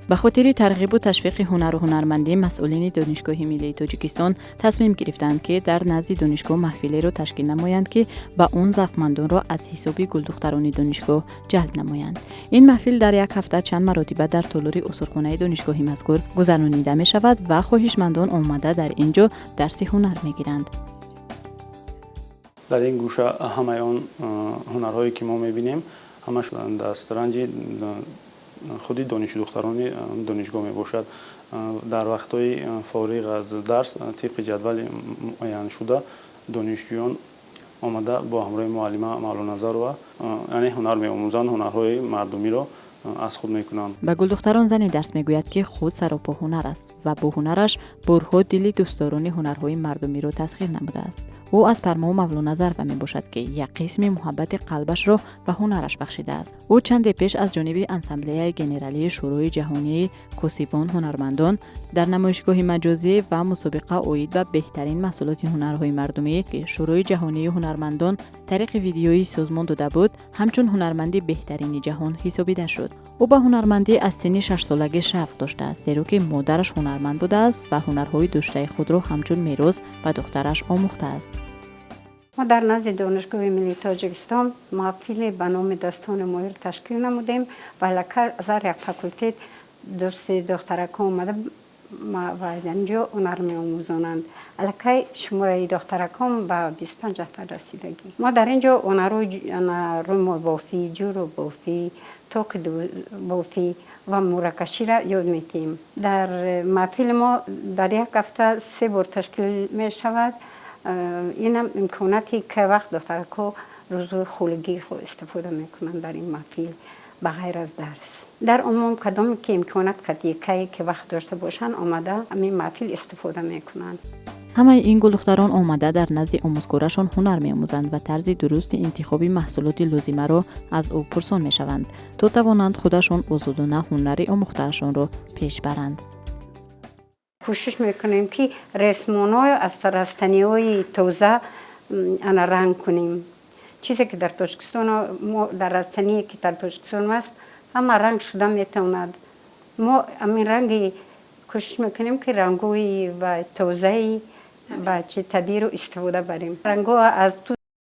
Ба хотири тарғибу ташвиқи ҳунару ҳунармандӣ масъулини Донишгоҳи миллии Тоҷикистон тасмим гирифтанд, ки дар назди донишгоҳ маҳфилеро ташкил намоянд, ки ба он завқмандонро аз ҳисоби гулдухтарони донишгоҳ ҷалб намоянд. Ин маҳфил дар як ҳафта чанд маротиба дар толори осорхонаи донишгоҳи мазкур гузаронида мешавад ва хоҳишмандон омада дар ин ҷо дарси ҳунар мегиранд. Дар ин гӯша ҳамаи он ҳунарҳое, ки мо мебинем, ҳамаш дастранҷи худи донишдухтарони донишгоҳ мебошад. Дар вақтҳои фориғ аз дарс, тибқи ҷадвали муайяншуда, донишҷӯён омада бо ҳамроҳи муаллима Мавлоназарова, яъне ҳунар меомӯзанд, ҳунарҳои мардумиро аз худ мекунанд. Ба гулдухтарон зане дарс мегӯяд, ки худ саропо ҳунар аст ва бо ҳунараш борҳо дили дӯстдорони ҳунарҳои мардумиро тасхир намудааст. Ӯ аз Пармо Мавлоназарова мебошад, ки як қисми муҳаббати қалбашро ба ҳунараш бахшидааст. Ӯ чанде пеш аз ҷониби Ассамблеяи генералии Шӯрои ҷаҳонии косибон ҳунармандон дар намоишгоҳи маҷозӣ ва мусобиқа оид ба беҳтарин маҳсулоти ҳунарҳои мардумӣ, ки Шӯрои ҷаҳонии ҳунармандон тариқи видеоӣ созмон дода буд, ҳамчун ҳунарманди беҳтарини ҷаҳон ҳисобида шуд. Ӯ ба ҳунармандӣ аз синни 6-солагӣ шавқ доштааст, зеро ки модараш ҳунарманд будааст ва ҳунарҳои доштаи худро ҳамчун мерос ба духтараш омӯхтааст. Мо дар назди Донишгоҳи миллии Тоҷикистон маҳфиле ба номи «Дастони моҳир» ташкил намудем ва аллакай аз ҳар як факултет ду-се духтаракҳо омада ва инҷо ҳунар меомӯзонанд. Аллакай шумораи духтаракон ба 25 нафар расидагӣ. Мо дар ин ҷо ҳунарҳои рӯмолбофӣ, ҷӯробофӣ, тоқи бофӣ ва мӯракаширо ёд медиҳем. Дар маҳфили мо дар як ҳафта се бор ташкил мешавад. Инам имконияте, ки вақт духтаракҳо рӯзҳои холигии худ истифода мекунанд дар ин маҳфил, ба ғайр аз дарс. Дар умум, кадоме ки имконият кай ки вақт дошта бошанд, омада ҳамин маҳфил истифода мекунанд. Ҳамаи ин гулдухтарон омада дар назди омӯзгорашон ҳунар меомӯзанд ва тарзи дурусти интихоби маҳсулоти лозимаро аз ӯ пурсон мешаванд, то тавонанд худашон озодона ҳунари омӯхтаашонро пеш баранд. Кӯшиш мекунем, ки ресмонҳои аз растаниҳои тоза ана ранг кунем. Чизе ки дар Тоҷикистон, мо дар растание ки дар Тоҷикистон аст, ҳама ранг шуда метавонад. Мо ҳамин ранги кӯшиш мекунем, ки рангҳои ва тозаи ва чи табииро истифода барем. Рангҳо аз ту